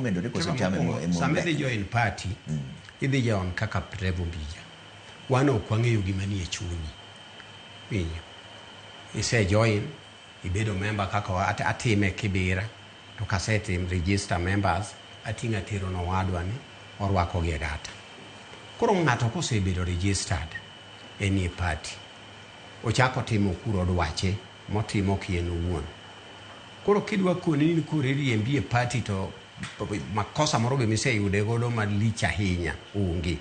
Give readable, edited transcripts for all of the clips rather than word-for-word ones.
momedore koso chama emo emo Sama idhi join party, idhi join kaka Trevor Ombija. Wan ok wang'eyo gima nie chunyi. Winjo. Ise join, ibedo member kaka atime Kibera, to kasetim register members, ating'o atero nowadwa ni orwakogi e data. Koro ng'ato kosebedo registered enie party, ochako timo kuro dwache motimo kien owuon. Koro kidwa koni ni koro iriembi e party, to makosa moro be miseyude godo malich ahinya onge.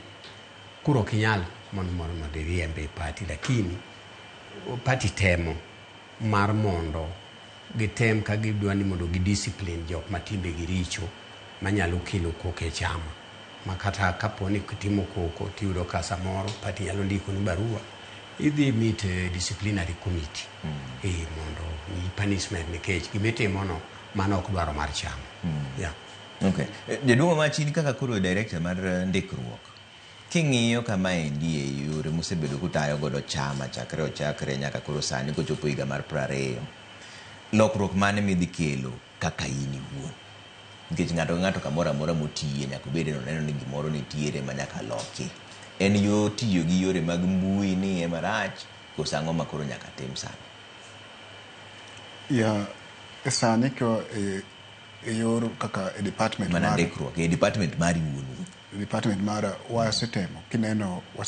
Koro ok inyal mondo iriembe e party, lakini party temo mar mondo gitem ka gidwa ni mondo gi discipline jok ma timbegi richo manyalo kelo koko e chama, ma kata kapo ni kitimo koko tiyudo ka samoro party nyalo ndikoni barua, idhi meet disciplinary committee mondo miyi punishment nikech gimitimono mano ok dwaro mar chama, yeah. Okay. Jaduong' Machini, kaka koro director mar ndikruok, king'iyo kama endi e yore mosebedo kutayo godo chama chakre ochakre nyaka koro sani kochopo higa mar 20, lokruok mane midhi kelo kaka in iwuon? Nikech ng'ato ka ng'ato kamoro amora motiye nyaka obed ni oneno ni gimoro nitiere ma nyaka loki. En yo tiyo gi yore mag mbui ni ema rach koso ang'o ma koro nyaka tim sani? Ya sani ko e yor kaka e department mana ndikruok e department mari wuon wuon. Department mara wasetemo kineno wase